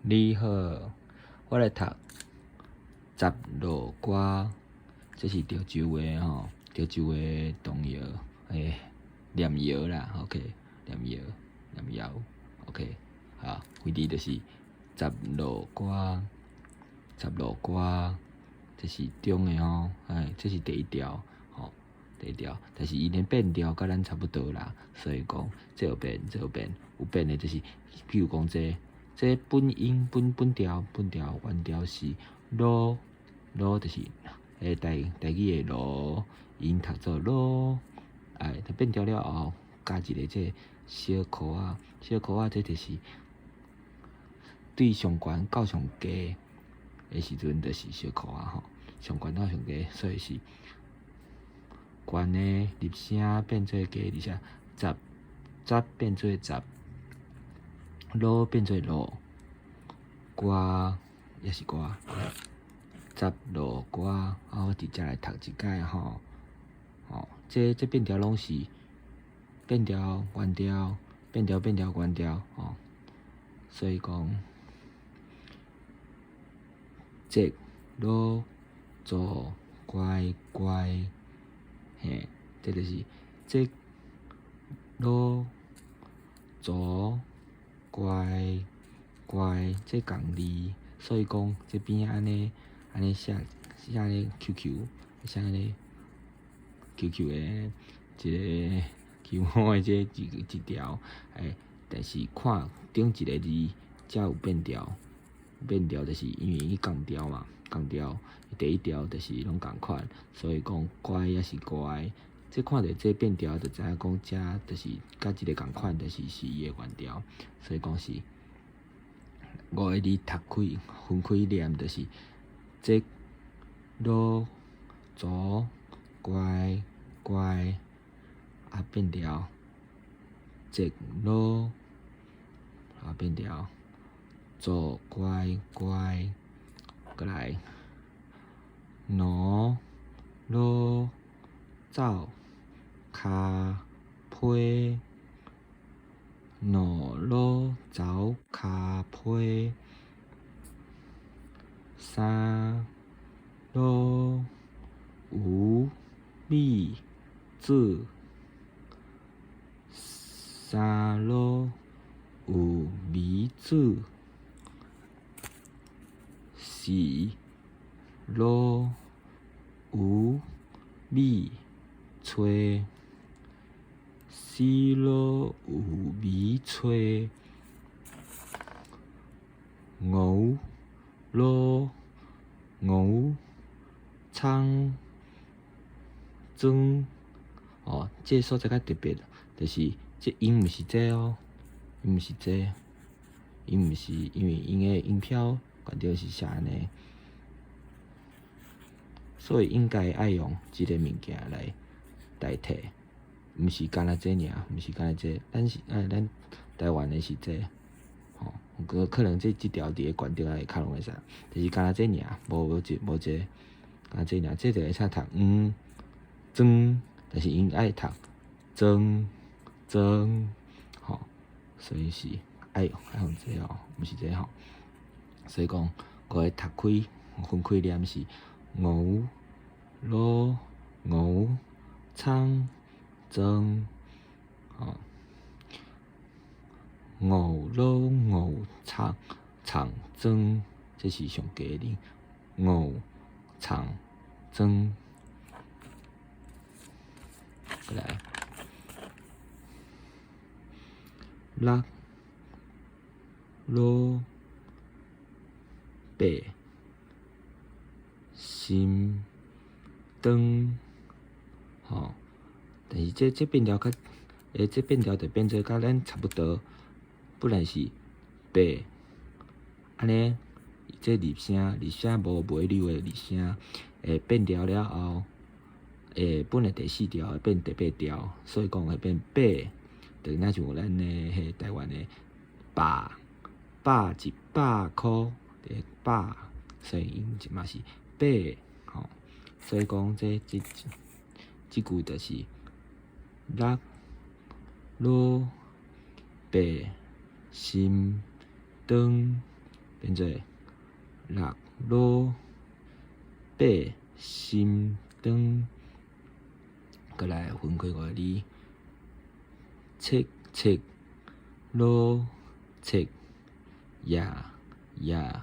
你好，我來讀十路歌，這是潮州話吼，潮州話童謠，念謠啦，OK，念謠，念謠，OK，好，位置就是十路歌，十路歌，這是中的吼，這是第一調，吼，第一調，但是伊的變調佮咱差不多啦，所以講這有變，這有變，有變的就是，比如講這。這本音本本調本調原調是囉囉，就是台台語的囉，𪜶讀做囉，它變調了後，加一个這小箍仔，小箍仔這就是對上懸到上低的時陣，就是小箍仔吼，上懸到上低，所以是懸的入聲變做低入聲，十十變做十。囉變做囉，歌也是歌，十路歌，啊，我佇遮來讀一擺吼，吼，這這變調攏是變調原調，變調變調原調，吼，所以講，這囉做乖乖，嘿，這就是這囉做。乖乖，這仝字，所以講這邊按呢按呢寫寫咧 QQ，寫咧 QQ 的一个 Q 的這一一條，但是看頂一个字才有變調，變調就是因為伊仝調嘛，仝調，第一調就是攏仝款，所以講乖抑是乖。這看著這變調就知影講，這就是佮這个仝款，就是是伊的原調，所以講是五个字讀開分開念，就是這、囉、左、乖、乖，啊變調，這、囉，啊變調，左、乖、乖，閣來，挪、囉、走。跤批，挪囉走跤批，三囉有米煮，三囉有米煮，四囉有米炊。四囉有米炊，五囉五倉庄。哦，這个所在較特別，就是這音毋是這哦，音毋是這，音毋是因為𪜶的音標懸著是寫按呢，所以應該愛用這个物件來代替。毋是干焦這爾，毋是干焦這，咱是咱台灣的是這，吼，可可能這這條佇咧懸頂會較攏會使，就是干焦這爾，無無這無這，干焦這爾，這就會使讀黃、庄，但是𪜶愛讀莊、莊，吼，所以是愛愛用這哦，毋是這吼，所以講，五个讀開分開念是五、囉、五、倉。莊，吼，五囉五倉長莊，這是上低的。五長莊，閣來，六囉八心腸，吼。但是這這變調較，這變調就變做佮咱差不多，本來是八，按呢，這入聲入聲無尾溜的入聲，會變調了後，會本來第四調會變第八調，所以講會變八，就若像咱的彼台灣的百，百一百箍的百，所以𪜶嘛是八，吼，所以講這這這句就是。六、囉、八、心、腸，變做六滷八心腸，閣來分開五个字，七七滷七夜夜，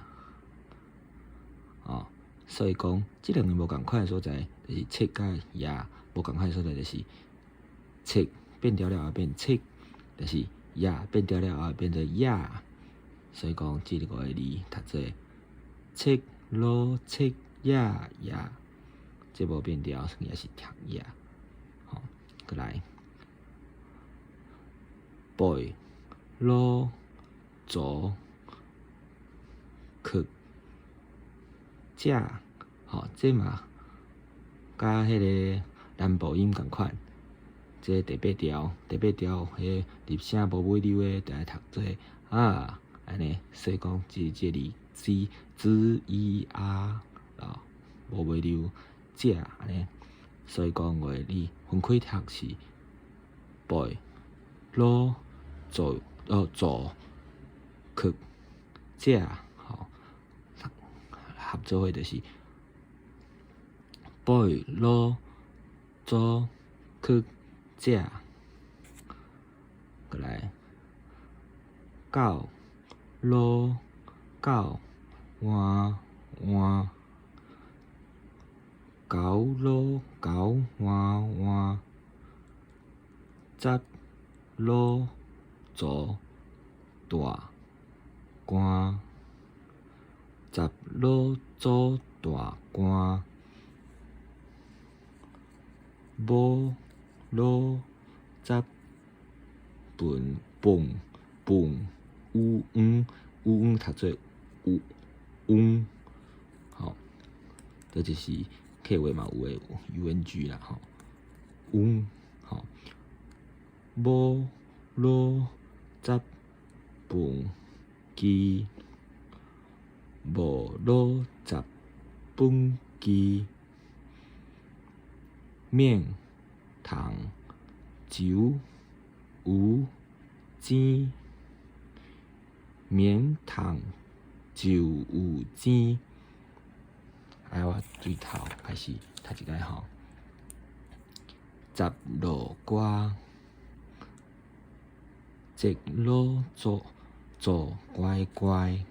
哦，所以講，這兩个無仝款的所在，就是七佮夜無仝款的所在，就是七變調了後變七，就是夜變調了後變做也，所以講，這五个字讀做七滷七夜夜，這無變調，也是讀也，吼，閣來，八滷祖曲食，吼，這嘛佮彼个南部音仝款，這第八調，第八調，彼入聲無尾溜的，著愛讀做啊，按呢，所以講這這字 z z e r 啊，無尾溜食按呢，所以講五个字分開讀是八滷祖哦祖曲食，吼，合做伙就是八滷祖曲食，閣來九滷九碗碗，九滷九碗碗，十滷祖大官，十滷祖大官，无滷十饭饭饭有黄有黄讀做有翁，吼，這就是客話嘛有的 U N G 啦，吼，翁，吼，無滷十飯機，無滷十本機，免糖酒有錢，免糖就有錢。哎，我對頭開始讀一擺吼。十路歌，一路做做乖乖，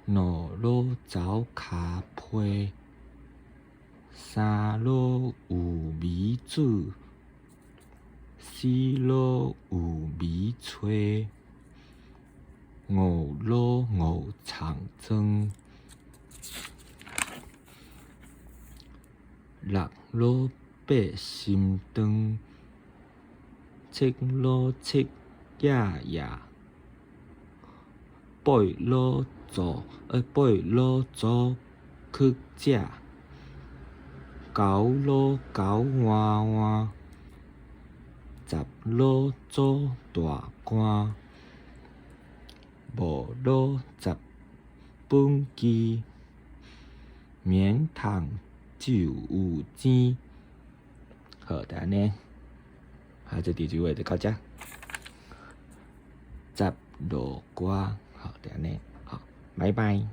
兩路走跤皮，三路有米煮，四路有米炊，五路五層裝，六路八心腸，七路七夜夜，八路祖八路祖曲食，九路九碗碗，十路祖大官，無路十本機，免糖就有錢。好，就按呢，啊，這第一話就到遮。十路歌，好，就按呢，好，拜拜。